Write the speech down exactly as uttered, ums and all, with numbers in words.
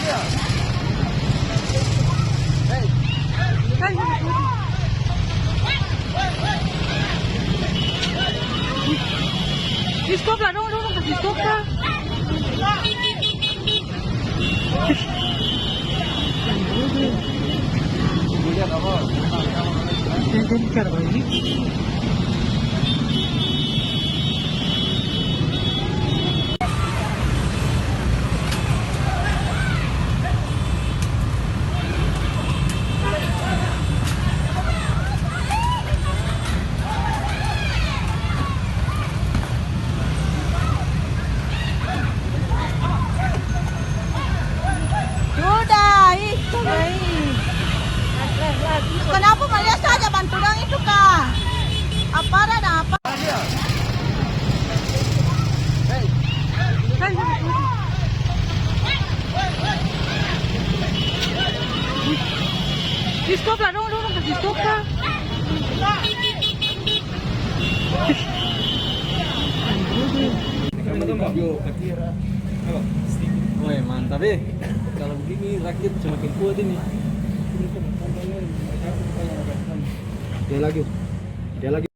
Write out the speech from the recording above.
Di stop lah dong, dong kasi stop lah. Sudah, ih, sudah, ih. Kenapa melihat saja bantu dong itu, Kak? Apa ada, ada apa? Di stop lah dong, dong kasi stop lah. Woi, mantap, eh. Kalau begini rakyat semakin kuat ini. Dia lagi. Dia lagi.